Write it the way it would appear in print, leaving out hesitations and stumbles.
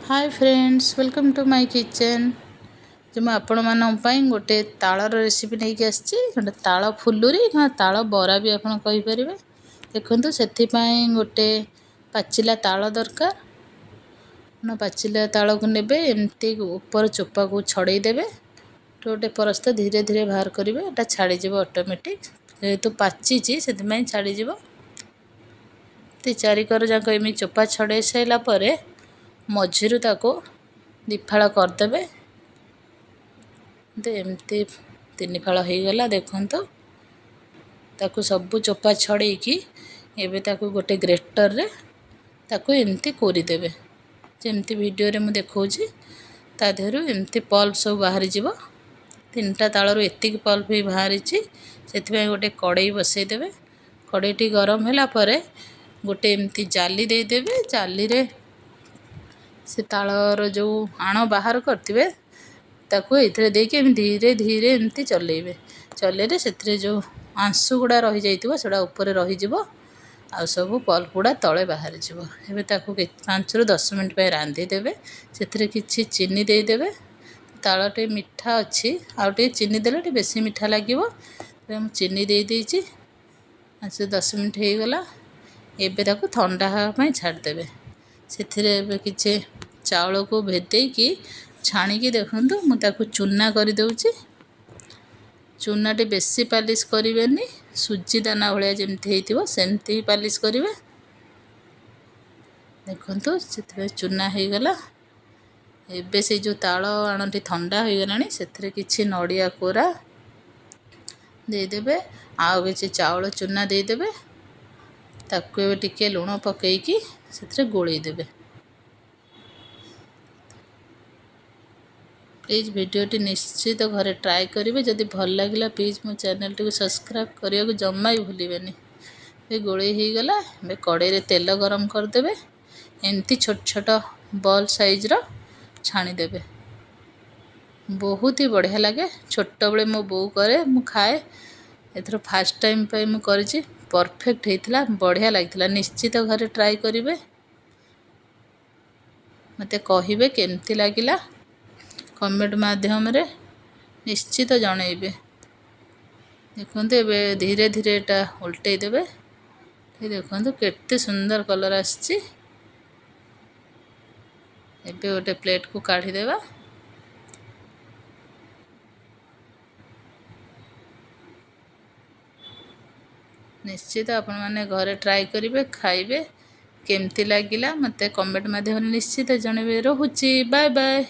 Hi friends, welcome to my kitchen. ଯେ ମୁଁ ଆପଣମାନଙ୍କ ପାଇଁ ଗୋଟେ ତାଳର ରେସିପି ନେଇକି ଆସିଛି। ଗୋଟେ ତାଳ ଫୁଲୁରି କିମ୍ବା ତାଳ ବରା ବି ଆପଣ କହିପାରିବେ। ଦେଖନ୍ତୁ, ସେଥିପାଇଁ ଗୋଟେ ପାଚିଲା ତାଳ ଦରକାର। ଆପଣ ପାଚିଲା ତାଳକୁ ନେବେ, ଏମିତି ଉପର ଚୋପାକୁ ଛଡ଼େଇ ଦେବେ। ଗୋଟେ ପରସ୍ତ ଧୀରେ ଧୀରେ ବାହାର କରିବେ, ଏଇଟା ଛାଡ଼ିଯିବ ଅଟୋମେଟିକ୍। ଯେହେତୁ ପାଚିଛି ସେଥିପାଇଁ ଛାଡ଼ିଯିବ। ଏମିତି ଚାରିକର ଯାକ ଏମିତି ଚୋପା ଛଡ଼େଇ ସାରିଲା ପରେ ମଝିରୁ ତାକୁ ଦିଫାଳ କରିଦେବେ। ଏମିତି ତିନି ଫାଳ ହେଇଗଲା। ଦେଖନ୍ତୁ, ତାକୁ ସବୁ ଚୋପା ଛଡ଼େଇକି ଏବେ ତାକୁ ଗୋଟେ ଗ୍ରେଟରରେ ତାକୁ ଏମିତି କୋରିଦେବେ, ଯେମିତି ଭିଡ଼ିଓରେ ମୁଁ ଦେଖାଉଛି। ତା ଦେହରୁ ଏମିତି ପଲ୍ପ ସବୁ ବାହାରିଯିବ। ତିନିଟା ତାଳରୁ ଏତିକି ପଲ୍ପ ବି ବାହାରିଛି। ସେଥିପାଇଁ ଗୋଟେ କଡ଼େଇ ବସେଇଦେବେ। କଡ଼େଇଟି ଗରମ ହେଲା ପରେ ଗୋଟେ ଏମିତି ଜାଲି ଦେଇଦେବେ। ଜାଲିରେ ସେ ତାଳର ଯେଉଁ ଆଣ ବାହାର କରିଥିବେ ତାକୁ ଏଇଥିରେ ଦେଇକି ଏମିତି ଧୀରେ ଧୀରେ ଏମିତି ଚଲେଇବେ। ଚଲେଇଲେ ସେଥିରେ ଯେଉଁ ଆଂଶୁ ଗୁଡ଼ା ରହିଯାଇଥିବ ସେଗୁଡ଼ା ଉପରେ ରହିଯିବ, ଆଉ ସବୁ ପଲ୍ପ ଗୁଡ଼ା ତଳେ ବାହାରିଯିବ। ଏବେ ତାକୁ 5ରୁ 10 ମିନିଟ୍ ପାଇଁ ରାନ୍ଧିଦେବେ। ସେଥିରେ କିଛି ଚିନି ଦେଇଦେବେ। ତାଳ ଟିକେ ମିଠା ଅଛି, ଆଉ ଟିକେ ଚିନି ଦେଲେ ଟିକେ ବେଶୀ ମିଠା ଲାଗିବ। ତେଣୁ ମୁଁ ଚିନି ଦେଇଦେଇଛି। 5ରୁ 10 ମିନିଟ୍ ହେଇଗଲା। ଏବେ ତାକୁ ଥଣ୍ଡା ହେବା ପାଇଁ ଛାଡ଼ିଦେବେ। ସେଥିରେ ଏବେ କିଛି ଚାଉଳକୁ ଭେଦେଇକି ଛାଣିକି ଦେଖନ୍ତୁ, ମୁଁ ତାକୁ ଚୁନା କରିଦେଉଛି। ଚୁନାଟି ବେଶୀ ପାଲିସ୍ କରିବେନି, ସୁଜି ଦାନା ଭଳିଆ ଯେମିତି ହେଇଥିବ ସେମିତି ପାଲିସ୍ କରିବେ। ଦେଖନ୍ତୁ, ସେଥିପାଇଁ ଚୁନା ହେଇଗଲା। ଏବେ ସେଇ ଯେଉଁ ତାଳ ଆଣଟି ଥଣ୍ଡା ହୋଇଗଲାଣି, ସେଥିରେ କିଛି ନଡ଼ିଆ କୋରା ଦେଇଦେବେ, ଆଉ କିଛି ଚାଉଳ ଚୁନା ଦେଇଦେବେ। ତାକୁ ଏବେ ଟିକେ ଲୁଣ ପକାଇକି ସେଥିରେ ଗୋଳେଇ ଦେବେ। ପ୍ଲିଜ୍ ଭିଡ଼ିଓଟି ନିଶ୍ଚିତ ଘରେ ଟ୍ରାଏ କରିବେ। ଯଦି ଭଲ ଲାଗିଲା ପ୍ଲିଜ୍ ମୋ ଚ୍ୟାନେଲଟିକୁ ସବସ୍କ୍ରାଇବ୍ କରିବାକୁ ଜମା ବି ଭୁଲିବେନି। ଏବେ ଗୋଳେଇ ହେଇଗଲା। ଏବେ କଡ଼େଇରେ ତେଲ ଗରମ କରିଦେବେ। ଏମିତି ଛୋଟ ଛୋଟ ବଲ୍ ସାଇଜ୍ର ଛାଣିଦେବେ। ବହୁତ ହି ବଢ଼ିଆ ଲାଗେ। ଛୋଟବେଳେ ମୋ ବୋଉ କରେ, ମୁଁ ଖାଏ। ଏଥର ଫାଷ୍ଟ ଟାଇମ୍ ପାଇଁ ମୁଁ କରିଛି, ପରଫେକ୍ଟ ହେଇଥିଲା, ବଢ଼ିଆ ଲାଗିଥିଲା। ନିଶ୍ଚିତ ଘରେ ଟ୍ରାଏ କରିବେ, ମୋତେ କହିବେ କେମିତି ଲାଗିଲା, କମେଣ୍ଟ ମାଧ୍ୟମରେ ନିଶ୍ଚିତ ଜଣାଇବେ। ଦେଖନ୍ତୁ, ଏବେ ଧୀରେ ଧୀରେ ଏଇଟା ଓଲଟେଇ ଦେବେ। ଏ ଦେଖନ୍ତୁ କେତେ ସୁନ୍ଦର କଲର୍ ଆସିଛି। ଏବେ ଗୋଟେ ପ୍ଲେଟ୍କୁ କାଢ଼ିଦେବା। ନିଶ୍ଚିତ ଆପଣମାନେ ଘରେ ଟ୍ରାଏ କରିବେ, ଖାଇବେ, କେମିତି ଲାଗିଲା ମୋତେ କମେଣ୍ଟ ମାଧ୍ୟମରେ ନିଶ୍ଚିତ ଜଣାଇବେ। ରହୁଛି, ବାଏ ବାଏ।